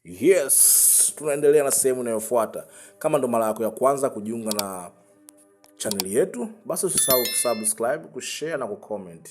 Yes, tunaendelea na sehemu inayofuata. Kama ndo mara yako ya kwanza kujiunga na chaneli yetu, basi usisahau kusubscribe, kushare na kucomment.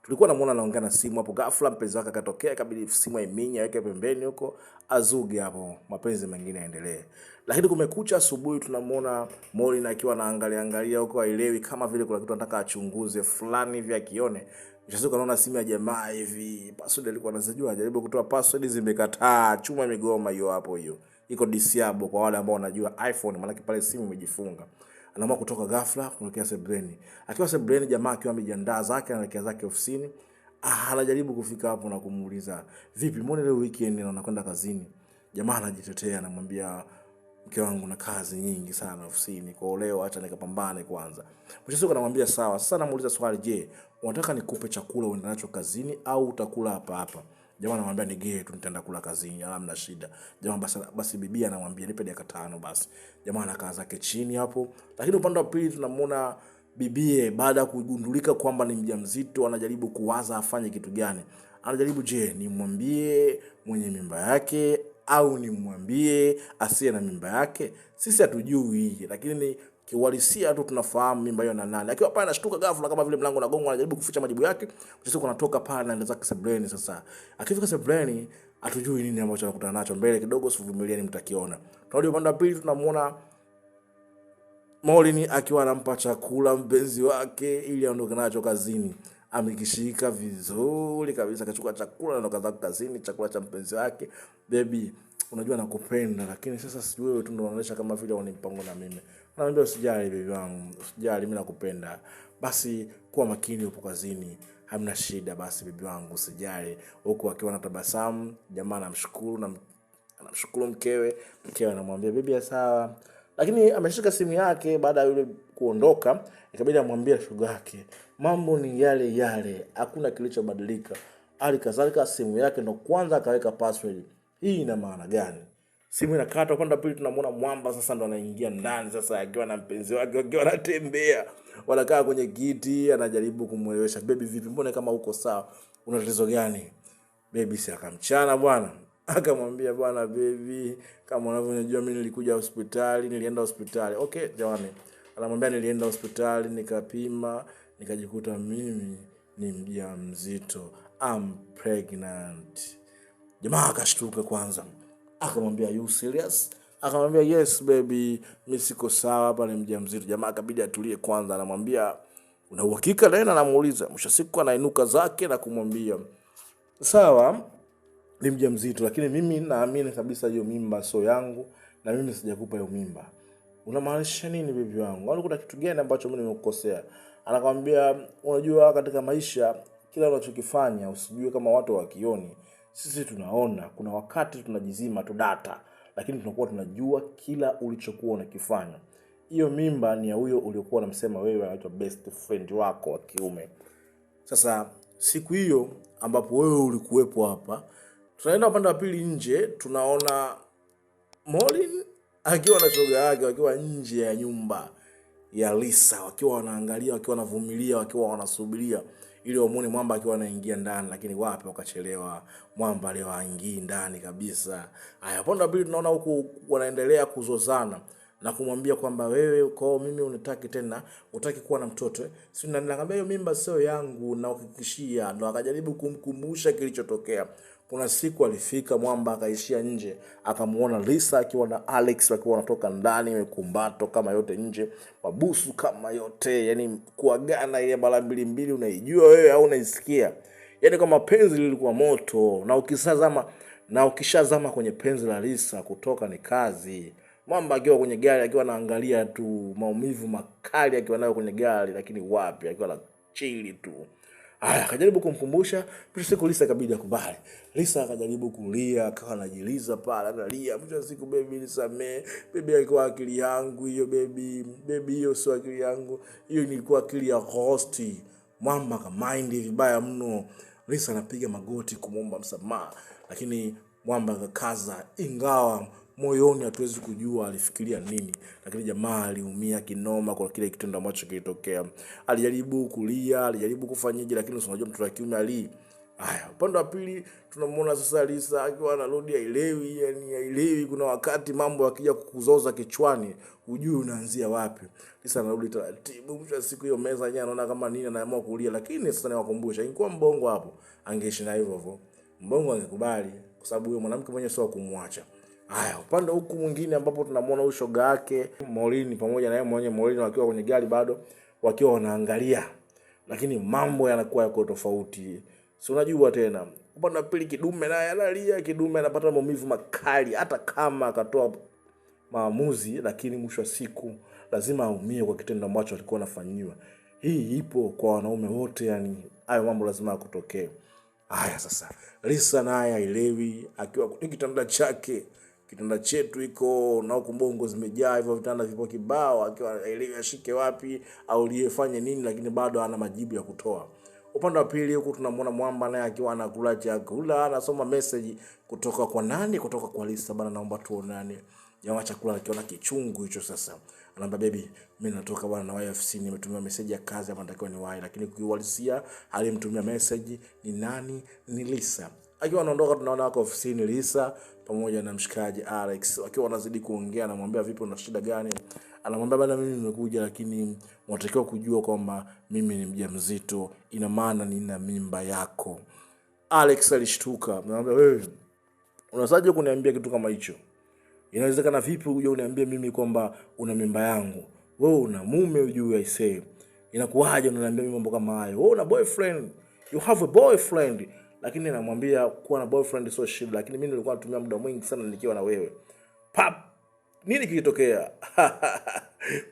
Tulikuwa namuona anaongea na simu hapo, ghafla mpenzi wake akatokea, ikabidi simu aiminye aweke pembeni huko, azuge hapo, mapenzi mengine yaendelee. Lakini kumekucha asubuhi, tunamuona Maureen akiwa anaangalia angalia huko, haelewi kama vile kuna kitu anataka achunguze fulani hivi akione. Mwisho anaona simu ya jamaa hivi, password alikuwa anazijua, ajaribu kutoa password zimekataa, chuma imegoma hiyo hapo, hiyo iko disable kwa wale ambao wanajua iPhone, maana pale simu imejifunga. Anaamua kutoka ghafla kuelekea sebleni. Akiwa sebleni, jamaa akiwa amejiandaa zake, anaelekea zake ofisini. Anajaribu kufika hapo na kumuuliza, vipi, mbona leo weekend na unakwenda kazini? Jamaa anajitetea, anamwambia mke wangu na kazi nyingi sana ofisini, kwa leo acha nikapambane kwanza. Mwisho siku anamwambia sawa. Sasa anamuuliza swali, je, unataka nikupe chakula uende nacho kazini au utakula hapa hapa? Jamaa anamwambia nigee tu, nitaenda kula kazini, hamna shida. Jamaa basi bibi anamwambia nipe dakika 5 basi. Jamaa anakaa zake chini hapo. Lakini upande wa pili tunamuona bibie baada ya kugundulika kwamba ni mjamzito, anajaribu kuwaza afanye kitu gani. Anajaribu, je, nimwambie mwenye mimba yake au nimwambie asiye na mimba yake? Sisi hatujui, lakini ni kiuhalisia tu tunafahamu mimba hiyo na nani. Akiwa pale anashtuka ghafla kama vile mlango unagongwa, anajaribu kuficha majibu yake. Mwisho anatoka pale na anaenda zake sebleni. Sasa akifika sebleni, hatujui nini ambacho anakutana nacho mbele kidogo, usivumilieni mtakiona. Tunarudi upande wa pili, tunamuona Maureen akiwa anampa chakula mpenzi wake ili aondoke nacho kazini. Amekishika vizuri kabisa, akachukua chakula na akaanza kazini, chakula cha mpenzi wake. Baby, unajua nakupenda, lakini sasa si wewe tu ndio unaonyesha kama vile una mpango na mimi. Anamwambia usijali baby wangu, usijali, mimi nakupenda. Basi kuwa makini upo kazini, hamna shida, basi baby wangu usijali. Huku akiwa anatabasamu, jamaa anamshukuru na anamshukuru mkewe. Mkewe anamwambia bibi sawa. Lakini ameshika simu yake baada ya yule kuondoka, ikabidi amwambie shoga yake mambo ni yale yale, hakuna kilichobadilika. Hali kadhalika simu yake ndo kwanza akaweka password. Hii ina maana gani? Simu inakata. Upande wa pili tunamuona Mwamba sasa ndo anaingia ndani sasa akiwa na mpenzi wake, wakiwa wanatembea, wanakaa kwenye kiti, anajaribu kumuelewesha, baby vipi, mbona kama uko sawa, una tatizo gani? Baby si akamchana bwana, akamwambia bwana baby, kama unavyonijua mimi nilikuja hospitali, nilienda hospitali. Okay jamani, anamwambia nilienda hospitali nikapima, nikajikuta mimi ni mjamzito, I'm pregnant. Jamaa akashtuka kwanza, akamwambia you serious? Akamwambia yes baby, mimi siko sawa hapa, ni mjamzito. Jamaa akabidi atulie kwanza, anamwambia una uhakika tena? Anamuuliza. Mwisho siku anainuka zake na kumwambia sawa, ni mjamzito, lakini mimi naamini kabisa hiyo mimba sio yangu na mimi sijakupa hiyo mimba. Unamaanisha nini bibi wangu? Au kuna kitu gani ambacho mimi nimekukosea? Anakwambia unajua, katika maisha kila unachokifanya usijue kama watu wakioni. Sisi tunaona, kuna wakati tunajizima tu data, lakini tunakuwa tunajua kila ulichokuwa unakifanya. Hiyo mimba ni ya huyo uliokuwa unamsema wewe anaitwa best friend wako wa kiume. Sasa siku hiyo ambapo wewe ulikuwepo hapa, tunaenda upande wa pili nje, tunaona Maureen akiwa na shoga yake wakiwa nje ya nyumba ya Lisa, wakiwa wanaangalia, wakiwa wanavumilia, wakiwa wanasubiria ili wamuone Mwamba akiwa anaingia ndani, lakini wapi, wakachelewa. Mwamba leo haingii ndani kabisa. Haya, upande wa pili tunaona huku wanaendelea kuzozana na kumwambia kwamba wewe kwao mimi unitaki tena, utaki kuwa na mtoto. Si nakwambia hiyo mimba sio yangu, na uhakikishia. Ndo akajaribu kumkumbusha kilichotokea. Kuna siku alifika Mwamba akaishia nje, akamuona Lisa akiwa na Alex wakiwa wanatoka ndani, mikumbato kama yote nje, mabusu kama yote, yani kuagana ile mara mbili mbili, unaijua wewe au unaisikia? Yani kama penzi lilikuwa moto, na ukishazama kwenye penzi la Lisa kutoka ni kazi. Mwamba akiwa kwenye gari akiwa anaangalia tu maumivu makali akiwa nayo kwenye gari, lakini wapi, akiwa na chili tu. Haya, akajaribu kumkumbusha, mwisho siku Lisa ikabidi akubali. Lisa akajaribu kulia, akawa anajiliza pale, analia. Mwisho siku, baby nisamee, baby alikuwa akili yangu hiyo, baby, baby hiyo sio akili yangu, hiyo ilikuwa akili ya Ghost. Mwamba akamind vibaya mno. Lisa anapiga magoti kumwomba msamaha, lakini Mwamba akakaza, ingawa moyoni hatuwezi kujua alifikiria nini, lakini jamaa aliumia kinoma kwa kile kitendo ambacho kilitokea. Alijaribu kulia, alijaribu kufanyaje, lakini unajua mtoto wa kiume ali Haya, upande wa pili tunamuona sasa Lisa akiwa anarudi haelewi, yani haelewi. Kuna wakati mambo yakija kukuzoza kichwani, hujui unaanzia wapi. Lisa anarudi taratibu, mwisho wa siku hiyo meza yenyewe anaona kama nini, anaamua kulia. Lakini sasa niwakumbusha, ingekuwa mbongo hapo angeishi na hivyo hivyo, mbongo angekubali, kwa sababu huyo mwanamke mwenyewe sio kumwacha. Haya, upande huku mwingine ambapo tunamuona huyu shoga yake Maureen pamoja na yeye mwenyewe Maureen wakiwa kwenye gari bado wakiwa wanaangalia, lakini mambo yanakuwa yako tofauti. Si unajua tena, upande wa pili Kidume naye analia. Kidume anapata maumivu makali, hata kama akatoa maamuzi, lakini mwisho wa siku lazima aumie kwa kitendo ambacho alikuwa anafanyiwa. Hii ipo kwa wanaume wote, yani hayo mambo lazima yakutokee. Haya sasa, Lisa naye haelewi, akiwa kwenye kitanda chake, kitanda chetu iko na huku mbongo zimejaa hivyo, vitanda vipo kibao, akiwa haelewi ashike wapi au liyefanye nini, lakini bado ana majibu ya kutoa. Upande wa pili huku tunamwona Mwamba naye akiwa anakula chakula, anasoma message kutoka kwa nani? Kutoka kwa Lisa, bana, naomba tuonane. Jamaa chakula akiona kichungu hicho sasa. Anaambia baby, mimi natoka bwana na wahi ofisini, nimetumia message ya kazi hapa, natakiwa niwahi. Lakini kiuhalisia alimtumia message ni nani? Ni Lisa. Akiwa anaondoka tunaona wako ofisini Lisa pamoja na mshikaji Alex wakiwa wanazidi kuongea, anamwambia vipi, una shida gani? Anamwambia bana, mimi nimekuja, lakini unatakiwa kujua kwamba mimi ni mjamzito, ina maana nina mimba yako. Alex alishtuka, anamwambia wewe unawezaje kuniambia kitu kama hicho? Inawezekana vipi uje uniambie mimi kwamba una mimba yangu? Wewe una mume ujue, I say. Inakuwaje unaniambia mimi mambo kama hayo? Wewe una boyfriend. You have a boyfriend. Lakini namwambia kuwa na boyfriend sio shida, lakini mimi nilikuwa natumia muda mwingi sana nikiwa na wewe. Pap! Nini kilitokea?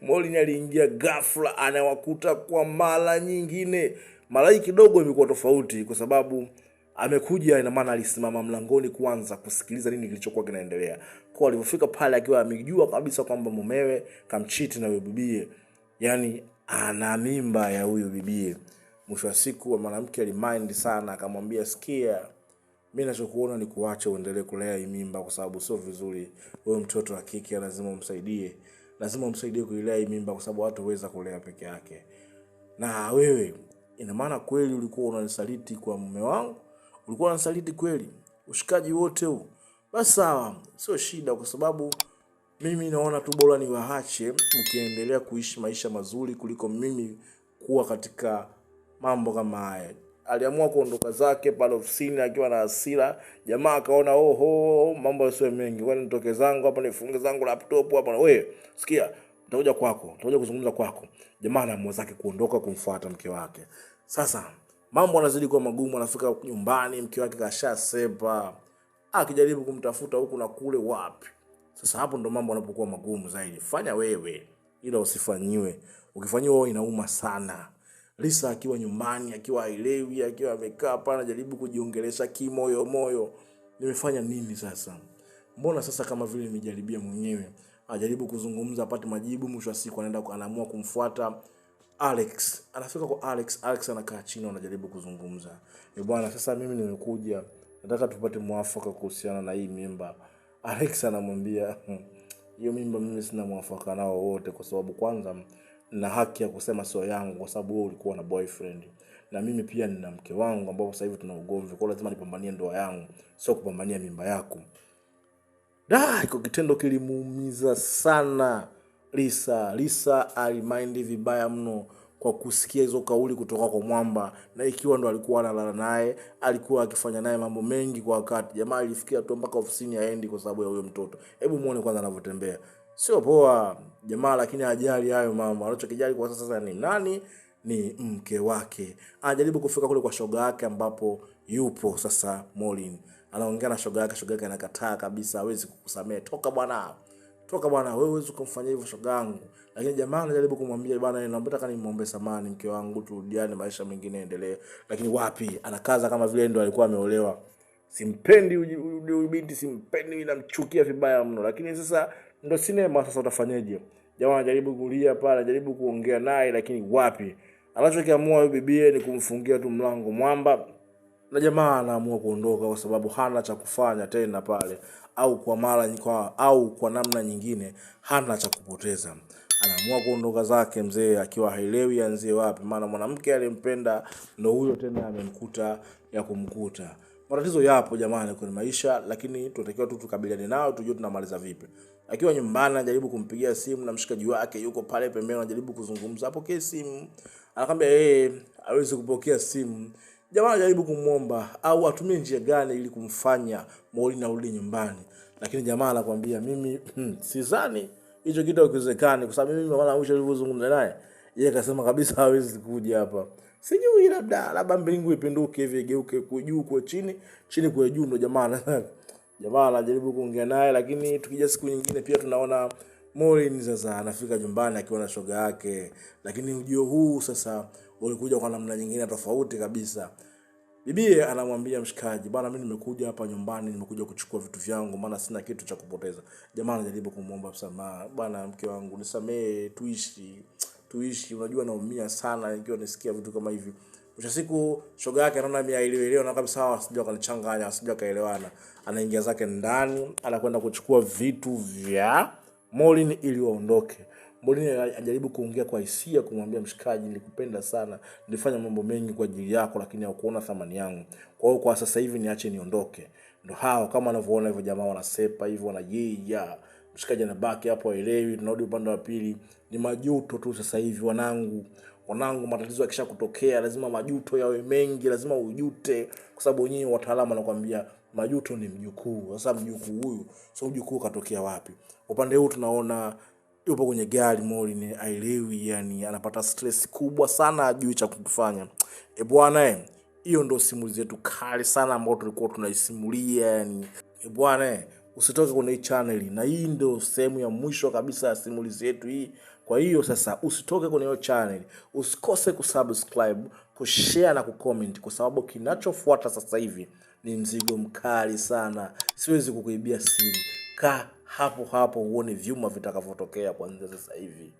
Maureen aliingia ghafla, anawakuta kwa mara nyingine. Mara hii kidogo imekuwa tofauti kwa sababu amekuja, ina maana alisimama mlangoni kwanza kusikiliza nini kilichokuwa kinaendelea. Kwa alipofika pale akiwa amejua kabisa kwamba mumewe kamchiti na huyo bibie, yani ana mimba ya huyo bibie. Mwisho wa siku mwanamke alimind sana, akamwambia sikia, mimi nachokuona ni kuacha uendelee kulea hii mimba, kwa sababu sio vizuri. Wewe mtoto wa kike lazima umsaidie, lazima umsaidie kuilea hii mimba, kwa sababu hataweza kulea peke yake. Na wewe ina maana kweli ulikuwa unanisaliti kwa mume wangu? Ulikuwa unanisaliti kweli? Ushikaji wote huu? Basi sawa, sio shida, kwa sababu mimi naona tu bora niwaache mkiendelea kuishi maisha mazuri kuliko mimi kuwa katika mambo kama haya. Aliamua kuondoka zake pale ofisini akiwa na hasira. Jamaa akaona oho, mambo yasiwe mengi, kwani nitoke zangu hapa nifunge zangu laptop hapa. Wewe sikia, nitakuja kwako, nitakuja kuzungumza kwako. Jamaa anaamua zake kuondoka kumfuata mke wake. Sasa mambo yanazidi kuwa magumu, anafika nyumbani mke wake kashasepa, akijaribu kumtafuta huku na kule, wapi. Sasa hapo ndo mambo yanapokuwa magumu zaidi. Fanya wewe ila usifanyiwe. Ukifanyiwa wewe inauma sana. Lisa akiwa nyumbani, akiwa haelewi, akiwa amekaa pale anajaribu kujiongelesha kimoyo moyo. Nimefanya nini sasa? Mbona sasa kama vile nimejaribia mwenyewe? Ajaribu kuzungumza apate majibu, mwisho wa siku anaenda anaamua kumfuata Alex. Anafika kwa Alex, Alex anakaa chini anajaribu kuzungumza. Bwana, sasa mimi nimekuja, nataka tupate mwafaka kuhusiana na hii mimba. Alex anamwambia hiyo mimba mimi sina mwafaka nao wote, kwa sababu kwanza na haki ya kusema sio yangu, kwa sababu wewe ulikuwa na boyfriend na mimi pia nina mke wangu ambao sasa hivi tuna ugomvi, kwa hiyo lazima nipambanie ndoa yangu, sio kupambania mimba yako. Da, iko kitendo kilimuumiza sana Lisa. Lisa alimind vibaya mno kwa kusikia hizo kauli kutoka kwa Mwamba, na ikiwa ndo alikuwa analala naye, alikuwa akifanya naye mambo mengi kwa wakati. Jamaa alifikia tu mpaka ofisini haendi kwa sababu ya huyo mtoto. Hebu muone kwanza anavyotembea. Sio poa jamaa, lakini hajali hayo mambo. Anachokijali kwa sasa ni nani? Ni mke wake. Anajaribu kufika kule kwa shoga yake ambapo yupo sasa Maureen. Anaongea na shoga yake, shoga yake anakataa kabisa, hawezi kukusamehe. Toka bwana. Toka bwana, wewe huwezi kumfanyia hivyo shoga yangu. Lakini jamaa anajaribu kumwambia bwana, naomba nataka nimuombe samani mke wangu, turudiane, maisha mengine yaendelee. Lakini wapi, anakaza kama vile ndo alikuwa ameolewa. Simpendi huyu binti, simpendi, mimi namchukia vibaya mno. Lakini sasa ndo sinema sasa, utafanyaje? Jamaa anajaribu kulia pale, anajaribu kuongea naye, lakini wapi. Anachokiamua huyu bibie ni kumfungia tu mlango Mwamba, na jamaa anaamua kuondoka kwa sababu hana cha kufanya tena pale, au kwa mara kwa, au kwa namna nyingine hana cha kupoteza. Anaamua kuondoka zake mzee, akiwa haelewi anzie wapi, maana mwanamke alimpenda ndo huyo tena amemkuta ya kumkuta. Matatizo yapo jamani kwenye maisha, lakini tunatakiwa tu tukabiliane nayo, tujue tunamaliza vipi. Akiwa nyumbani anajaribu kumpigia simu na mshikaji wake yuko pale pembeni, anajaribu kuzungumza, apokee simu, anakwambia yeye hawezi kupokea simu. Jamaa anajaribu kumwomba au atumie njia gani ili kumfanya Maureen arudi nyumbani, lakini jamaa anakwambia mimi sidhani hicho kitu hakiwezekani, kwa sababu mimi mara mwisho nilivyozungumza naye yeye akasema kabisa hawezi kuja hapa. Sijui, labda mbingu ipinduke hivi igeuke juu kwa chini, chini kwa juu, ndo jamaa anajaribu kuongea naye. Lakini tukija siku nyingine pia tunaona Maureen sasa anafika nyumbani akiwa na shoga yake, lakini ujio huu sasa ulikuja kwa namna nyingine tofauti kabisa. Bibie anamwambia mshikaji, bwana, mimi nimekuja hapa nyumbani, nimekuja kuchukua vitu vyangu, maana sina kitu cha kupoteza. Jamaa anajaribu kumuomba msamaha, bwana, mke wangu nisamee, tuishi tuishi, unajua naumia sana nikiwa nisikia vitu kama hivi. Mwisho siku shoga yake anaona mimi haelewi, na kabisa hawa sijui akanichanganya, sijui akaelewana. Anaingia zake ndani, anakwenda kuchukua vitu vya Maureen ili waondoke. Maureen ajaribu kuongea kwa hisia, kumwambia mshikaji, nilikupenda sana, nilifanya mambo mengi kwa ajili yako, lakini haukuona thamani yangu. Kwa hiyo kwa sasa hivi niache niondoke. Ndo hao kama wanavyoona hivyo, jamaa wanasepa hivyo, wanajeja. Mshikaji anabaki hapo haelewi. Tunarudi upande wa pili, ni majuto tu sasa hivi wanangu. Wanangu, matatizo yakisha kutokea lazima majuto yawe mengi, lazima ujute, kwa sababu wenyewe wataalamu wanakuambia majuto ni mjukuu. Sasa mjukuu huyu, so mjukuu katokea wapi? Upande huu tunaona yupo kwenye gari Maureen haelewi, yani anapata stress kubwa sana, hajui cha kufanya. E bwana, hiyo ndo simulizi yetu kali sana ambayo tulikuwa tunaisimulia yani. E bwana, usitoke kwenye hii channel, na hii ndio sehemu ya mwisho kabisa ya simulizi yetu hii. Kwa hiyo sasa usitoke kwenye hiyo channel, usikose kusubscribe, kushare na kucomment, kwa sababu kinachofuata sasa hivi ni mzigo mkali sana. Siwezi kukuibia siri. Kaa hapo hapo uone vyuma vitakavyotokea kuanzia sasa hivi.